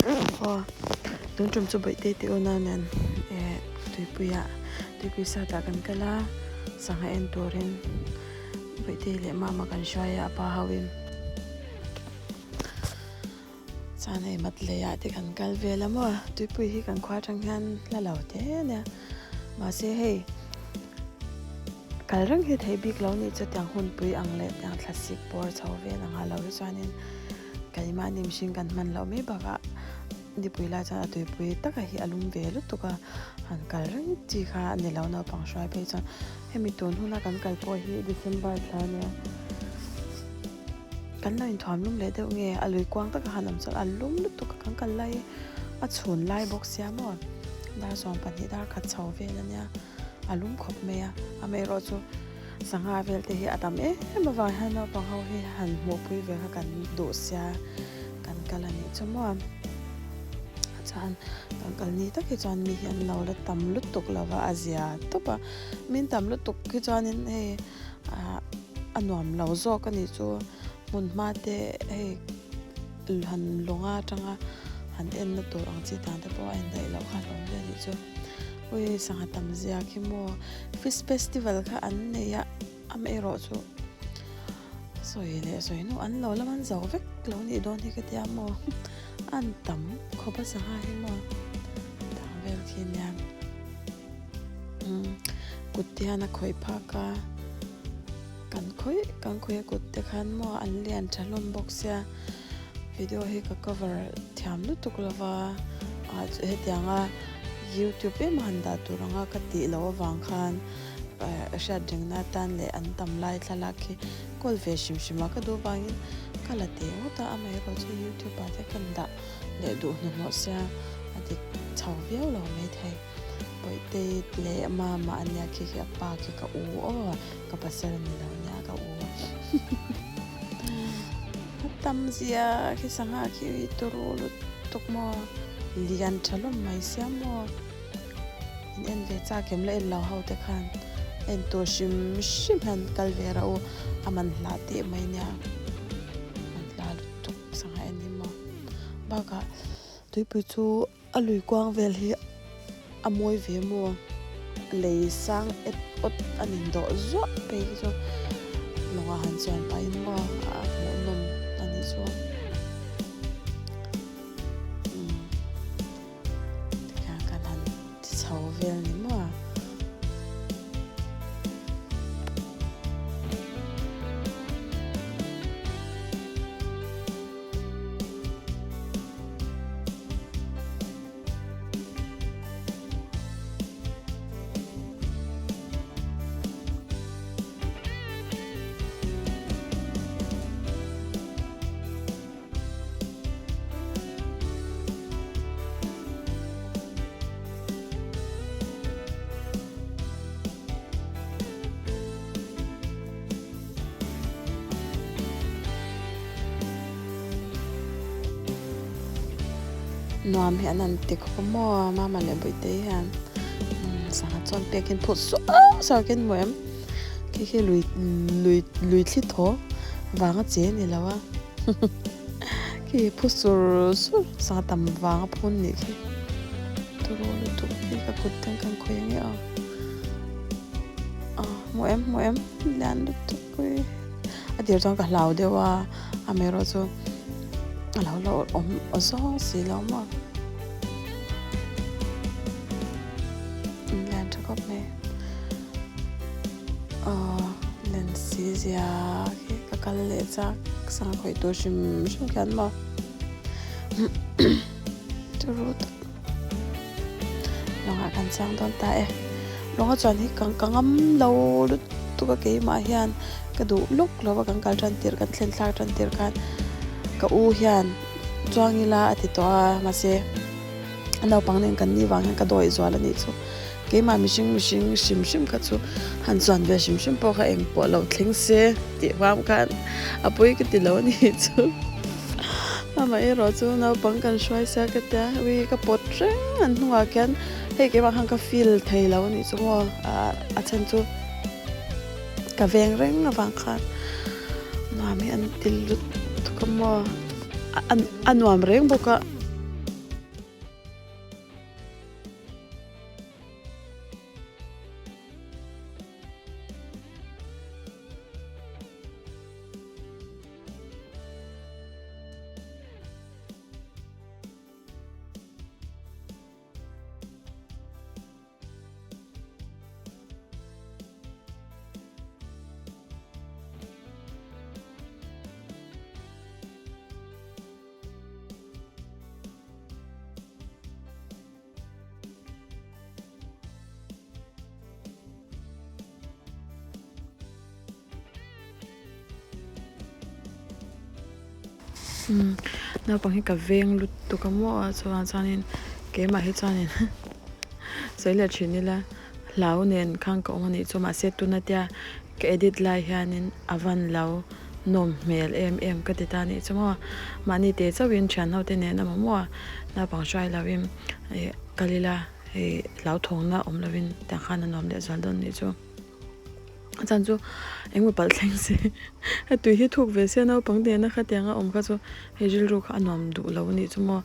Aw tun tum chu Bawihte tih unau nen eh tuipuiah tuipui sat ah kan kal a sangha en turin Bawihte leh mama kan hruai a a pa ho in. Chuan hei mat leiah te kan kal vel a maw tuipui hi kan khua atang hian hla lo te ania mahse hei kal reng hi theih bik lo nih chu tiang hunpui ang leh tiang thlasik bawr chho vel ang ah lo hi chuanin keimahni mihring kan hman loh mai bakah nipui lai chuan a tuipui taka hi a lum ve lutuk a han kal reng chi kha a ni lo naupang hruai phei chuan hemi tun huna kan kal pawh hi December thla ania. Kan lo inthuam lum leh deuh nge a lui kuang taka han awm chuan a lum lutuk a kan kal lai a chhun lai bawk sia maw dar 12 dar khat chho vel ania a lum khawp mai a amaherawh chu sangha vel te hi a tam em avang hian naupang ho hi han hmuh pui ve kha kan duh sia kan kal a nih chu maw chuan kan kal ni tak hi chuan mi hi an lo la tam lutuk lova a zia tawp a min tam lutuk hi chuanin hei. ah a nuam lo zawk a nih chu hmun hma te hei han lawnga atanga han en na tur ang chi dan te pawh a indaih loh kha hlawm hle a nih chu ui sangha tam zia khi maw fish festival kha an nei a amaherawh chu sawi leh sawi hnu an lo la man zo vek lo nih dawn hi ka tia maw an tam khawp a sangha hi maw tah vel khi nia. Kut te hian a khawih phak a kan khawih kan khawih a kut te khan maw an lian tha hlawm bawk sia video hi ka cover thiam lutuk lova ah hetianga youtube em a han dah tur anga ka tih loh avang khan eh hriat rengna atan leh an tam lai thlalak hi kawl ve hrim hrim a ka duh vangin ka la teh ngawt a amaherawh chu youtube ah te ka dah leh duh hnuhnawh sia a dik chho viau lo maithei. Bawihte leh mama a nia khi khi a pa khi ka u aw ka pasal a ni lo nia ka u a tam zia khi sangha khi ui turu lutuk maw lian tha hlawm mai sia maw in en ve chak em la en lo ho te khan en tur hrim hrim hian kal ve rawh u a man hla teh mai nia man hla lutuk sangha en hi maw bakah tuipui chu. A lui kuang vel hi a mawi ve maw lei sang et awt a nin dawh zuah phei hi chu lawngah han chuan pahin maw a hmuhnawm a nih chu umm tikhian kan han ti chho vel ni maw. Nuam hi an han ti khawp a maw mama leh bawihte hian sangha chuan pek hian phut suau suau khian hmu em khi khi lui lui lui thli thaw vanga che a ni lo a khi phut sur sur sangha tam vanga phun nih khi turu lutuk hi ka kut te an khawih ang e aw hmu em hmu em lian lutuk. Pui a tir chuan ka hlau deuh a amaherawh chu a lo la awm aw zawng si lo maw lian tha khawp mai aw len si zia khi ka kal leh chak sangha khawih tur hrim hrim khian maw turu tak. Lawngah kan chang dawn ta e. Lawnga chuan hi ka ka ngam lo lutuk a keimah hian ka duh lawk lo a kan kal tan tirh kan thlen thlak tan tirh khan ka u hian chuang ila a ti tawh a mahse a naupang nen kan nih vang hian ka dawih zual a nih chu. Keimah mihring mihring hrim hrim kha chu han chuan ve hrim hrim pawh kha engpawh lo thleng se tih huam khan a pawi ka ti lo a nih chu. Amaherawh chu naupang kan hruai sia ka tia ui ka pawt reng an hnungah khian hei keimah khan ka feel thei lo a nih chu maw ah a chhan chu ka veng reng avang khan nuam hi an ti lutuk a maw a nuam reng bawk a. Umm naupang hi ka veng lutuk a maw a chuvang chuanin keimah hi chuanin sawi leh thin ila hlau nen khan ka awm a nih chu mahse tuna tia ka edit lai hianin a van lo nawm hmel em em ka ti ta a nih chu maw mahni te chauhin thian ho te nen emaw maw naupang hruai lovin ih kal ila hei hlauthawngna awm lovin tiang khan a nuam leh zual dawn a nih chu. A chan chu engemaw palh thleng se a tui hi thuk ve sia naupang nena khatianga awm kha chu hei rilru kha a nuam duh lo a nih chu maw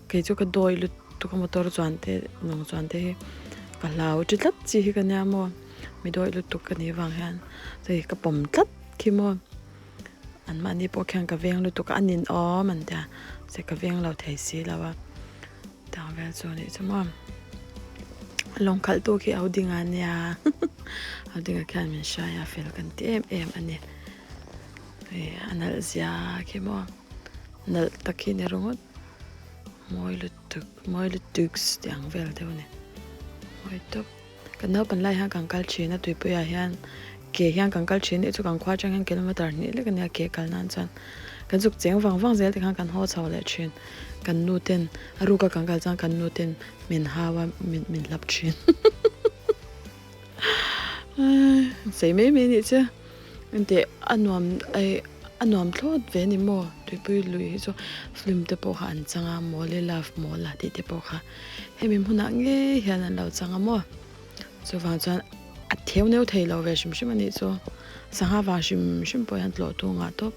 kei chu ka dawi lutuk a motor chuan te lawng chuan te hi ka hlau chi tlat chi hi ka nia maw mi dawi lutuk ka nih vang hian hei ka pawm tlat khi maw an mahni pawh khian ka veng lutuk a a ninawm an tia mahse ka veng lo thei si lo a. Tang vel chu anih chu maw lawng khalh tu khi au ding a nia au ding ah khian min hrai a fel kan ti em em a ni hei a nalh zia khi maw nalh tak hi ni ringawt mawi lutuk mawi lutuk tih ang vel deuh a ni mawi tawp. Kan naupan lai hian kan kal thin a tuipuiah hian ke hian kan kal thin nih chu kan khua atang hian kilometer hnih lek a nia ke kal nan chuan kan zuk cheng vang vang zel tikhan kan haw chho leh thin kan nu ten a ruka kan kal chuan kan nu ten min hau a min min hlap thin sei mai mai nih chu engteh a nuam ai a nuam thlawt ve a ni maw tuipui lui hi chu film te pawh kha an chang a mawle love mawla tih te pawh kha. Hemi hmunah ngei hian an lo chang a maw? Chuvang chuan a theu neu thei lo ve hrim hrim a nih chu. Sangha vang hrim hrim pawh hian tlawh tu ngah tawp.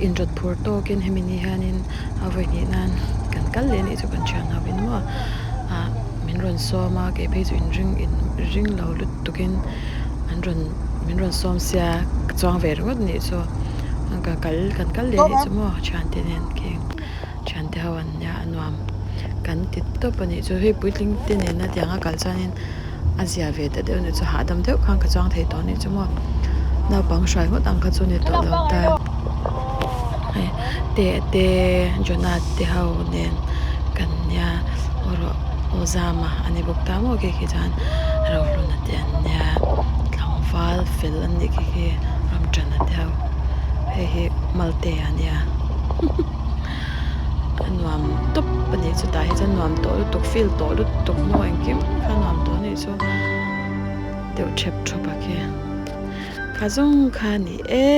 Inrawt phur tawkin hemi ni hianin a vawi hnih nan kan kal leh anih chu kan thian ho in maw ah min rawn sawm a kei phei chu inring inring lo lutukin an rawn min rawn sawm sia ka chuang ve ringawt anih chu Ka kal kan kal leh anih chu maw thiante nen khi thiante ho an nia a nuam kan ti tawp anih chu hei puitling te nena tianga kal chuanin a zia ve ta deuh anih chu hahdam deuh khan ka chuang thei tawh anih chu maw naupang hruai ngawt ang kha chu ni tawh lo ta hei te te Jonah te ho nen kan nia erawh aw zama a ni bawk ta maw khi khi chuan Rohluna te an nia tlangval fel an nih khi khi Ramṭana te ho hei hi Malte a nia a nuam tawp a nih chu tah hi chuan nuam tawh lutuk feel tawh lutuk maw engkim kha nuam tawh a nih chu deuh ṭhep ṭhawp a khi kha zawng kha a ni e.